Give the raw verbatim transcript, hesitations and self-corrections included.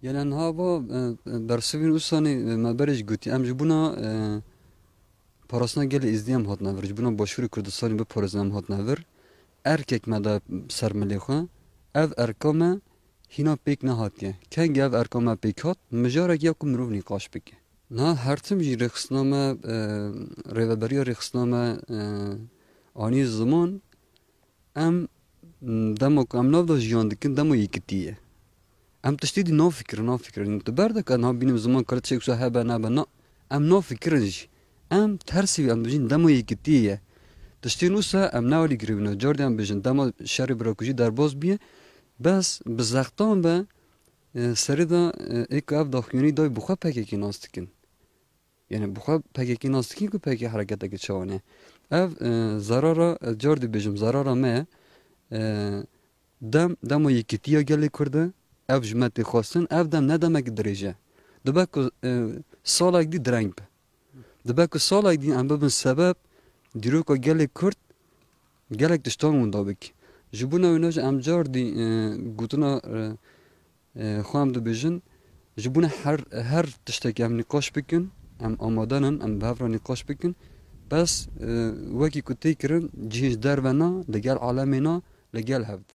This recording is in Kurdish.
Gelen hava, e, e, bersivîn ûsanî, e, me berê jî gotî, em ji bûna, e, parastina gelê Êzidî em hatine vir, ji bûna Başûrê Kurdistanê biparêzin em hatine vir. Erkek me da ser milê xwe, ev erka me hîna pêk nehatiye. Kengî ev erka me pêk hat, mijarek ya ku mirov nîqaş bike. Niha her tim jî rêxistina me, e, rêveberiya rêxistina me, e, anî ziman, em, m, dema ku em nav de jiyan dikin, dema yekitî ye. Em tiştê dî nafikirin, nafikirin. Tu berdeke niha bînim ziman kare çek wisa hebe nebe, na. Em nafikirin jî. Em tersî em bijîn dema yekitî ye. Tiştên wisa em nealî girîbîne. Cardî em bijin dema şerê birakujî derbas bûye. Bes bi zextan ve, e, serê de, e, ê ku ev daxuyanî dayî bi xwe P K K nas dikin. Yani bi xwe P K K nas dikin ku P K K hereketeke çawan e. Ev, e, zarara, e, car dibêjim, zarara me ye. E, dem, dema yekitiya gelê Kurd e, ev ji me tê xwestin, ev dem ne demekî dirêj e. Dibe ku, e, salek dî direng be. Dibe ku salek dî em bibin sebeb dîroka gelê Kurd gelek tiştan winda bik. Ji bona wêne jî em car dî, e, gotina, e, e, xwe em dibêjin, ji bona her, her tiştekî em nîqaş bikin, em amade nin, em bi hev re nîqaş bikin. Bes, e, wekî ku tê kirin, cihê ji derve na, li gel alemê na, li gel hev.